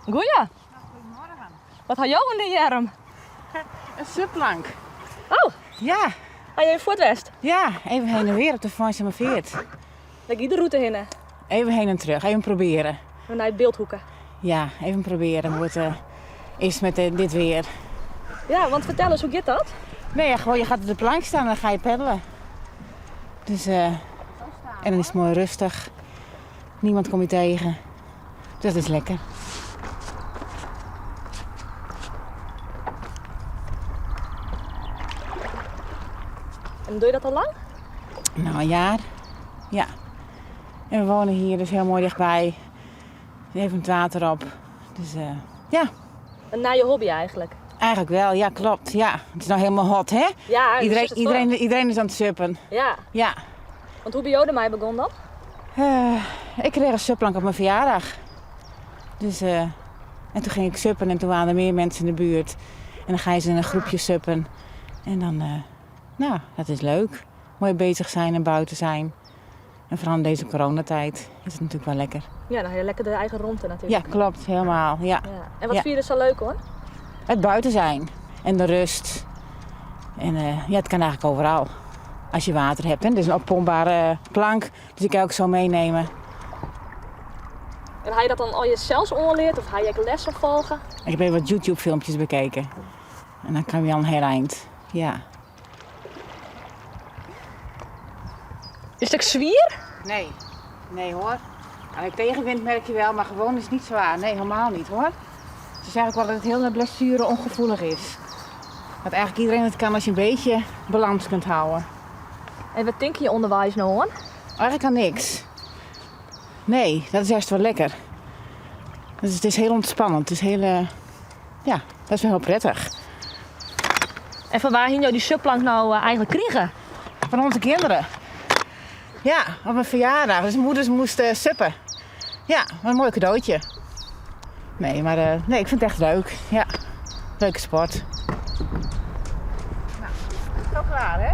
Goeie. Goedemorgen. Wat ha jo oan de earm? In supplank. Oh. Ja. Ha je even fuort west? Ja, even heen en weer op de Feinsumerfeart. Dêr gie de rûte hinne. Even heen en terug, even proberen. Even nei it Bilthoeke. Ja, even proberen hoe het is met dit weer. Ja, want fertel ris, hoe giet dat? Nee, ja, gewoon je gaat op de plank staan en dan ga je peddelen. Dus, en dan is het mooi rustig. Niemand komt je tegen. Dus dat is lekker. En doe je dat al lang? Nou, een jaar. Ja. En we wonen hier dus heel mooi dichtbij. Even het water op. Dus ja. Een nije hobby eigenlijk? Eigenlijk wel, ja, klopt. Ja. Het is nou helemaal hot, hè? Ja, Iedereen dus is het voor. is aan het suppen. Ja. Ja. Want hoe ben je ermee begonnen dan? Ik kreeg een supplank op mijn verjaardag. Dus en toen ging ik suppen en toen waren er meer mensen in de buurt. En dan ga je ze in een groepje suppen. En dan, nou, dat is leuk. Mooi bezig zijn en buiten zijn. En vooral in deze coronatijd is het natuurlijk wel lekker. Ja, dan heb je lekker de eigen romte natuurlijk. Ja, klopt. Helemaal. Ja. Ja. En wat Ja. vind je er zo leuk hoor? Het buiten zijn en de rust. En ja, het kan eigenlijk overal. Als je water hebt. Hè. Het is een oppompbare plank, dus die kan je ook zo meenemen. En ga je dat dan al jezelf oanleard of ga je ook lessen volgen? Ik heb even wat YouTube filmpjes bekeken. En dan kwam je al een heel eind. Ja. Is het ook zwier? Nee, nee hoor. Allee, tegenwind merk je wel, maar gewoon is het niet zwaar. Nee, helemaal niet hoor. Het is eigenlijk wel dat het heel blessure ongevoelig is. Dat eigenlijk iedereen het kan als je een beetje balans kunt houden. En wat denk je onderwijs nou hoor? Eigenlijk aan niks. Nee, dat is juist wel lekker. Dus het is heel ontspannend. Het is heel, ja, dat is wel heel prettig. En van waar hing jou die supplank nou eigenlijk kriegen? Van onze kinderen. Ja, op mijn verjaardag. Dus moeders moesten suppen. Ja, wat een mooi cadeautje. Nee, maar nee, ik vind het echt leuk. Ja, leuke sport. Nou, het is al klaar, hè?